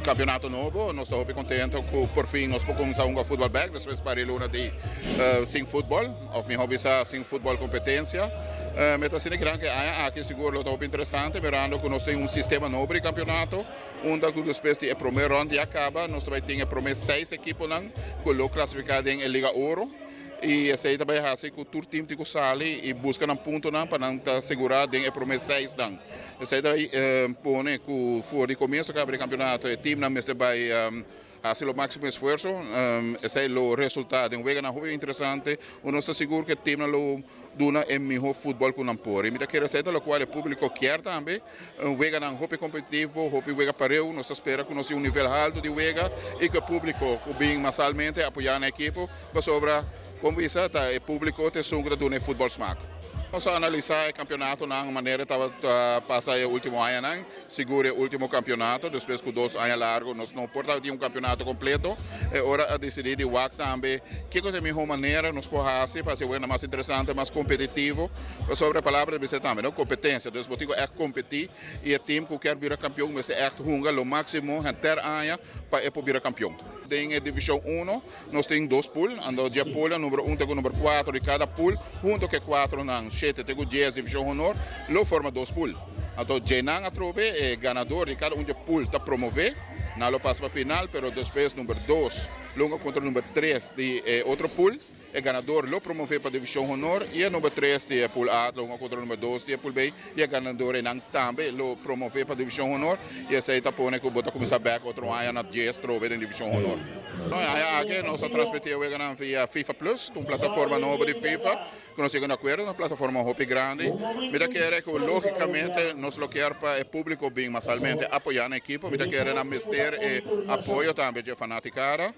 Campeonato nobo, nos ta hopi contento cu por fin nos por cuminsa hunga futbol bek despues par di luna di sin futbol, of miho bisa sin futbol competencia. Mi ta asina kiran cu e aña aki sigur lo ta hopi interesante mirando cu nos tin un sistema nobo di campeonato unda cu despues di e prome rond ya caba nos ta bay tin e prome seis ekiponan cu lo clasifica den e Liga Oro. I esei ta bai hasi ku tur tim tin ku sali i buska nan puntonan pa nan ta segurá den e promé seisnan. Esei ta bai pone ku for di komienso kaba di kampionato e timnan mester bai hasi lo máksimo esfuerso. Esei lo resultá den weganan hopi interesante ku nos ta sigur ku e timnan lo duna e mihó futbòl ku nan por. I mi ta kere esei ta lokual e públiko kier tambe. Weganan hopi kompetitivo, hopi wega pareu. Nos ta spera ku nos tin un nivel haltu di wega i ku e públiko ku bin masalmente apoyá nan ekipo pasobra kon bisa ta e públiko ta esun ku ta duna e futbòl smak. Nos a analisá e kampionatonan manera e tabata pasa e último añanan, sigur e último kampionato despues ku 2 aña largu nos no por tabatin un kampionato kompleto. E ora a disidí di wak tambe kiko ta e mihó manera nos por hasi pa hasi e weganan mas interesante, mas kompetitivo. Pasobra e palabra ta bisa tambe, no? Competencia. Dus bo tin cu echt competi y e team cu kier bira campeon mester echt hunga lo maximo henter aña pa e por bira campeon. Den e division uno nos tin dos pool, anto dje poolnan numero un te cu numero cuatro di cada pool hunto cu e cuatronan shete te cu dies division honor lo forma dos pool. Anto djenan atrobe e ganador di cada un dje pool ta promove, nan lo pasa pa final, pero despues number dos lo hunga contra number tres di e otro pool. E ganador lo promove pa Divishon Honor i e number tres di e Pool A lo hunga kontra number dos di e Pool B i e ganador einan tambe lo promove pa Divishon Honor i esei ta pone ku bo ta kuminsá bèk otro aña na 10 trobe den Divishon Honor. E aña aki nos a transmití e weganan via FIFA Plus, un plataforma nobo di FIFA ku nos yega di akuerdo, un plataforma hopi grandi. Mi ta kere ku lógikamente nos lo kier pa e públiko bin masalmente apoyá nan ekipo, mi ta kere nan mester e apoyo tambe dje fanatikada.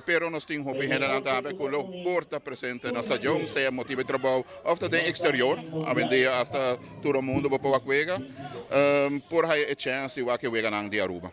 Pero nos tin hopi hendenan tambe ku lo por ta presente na stadion, sea motibu di trabou òf ta den eksterior. Awendia asta tur e mundu bo por wak wega, por haya e chèns di wak e weganan di Aruba.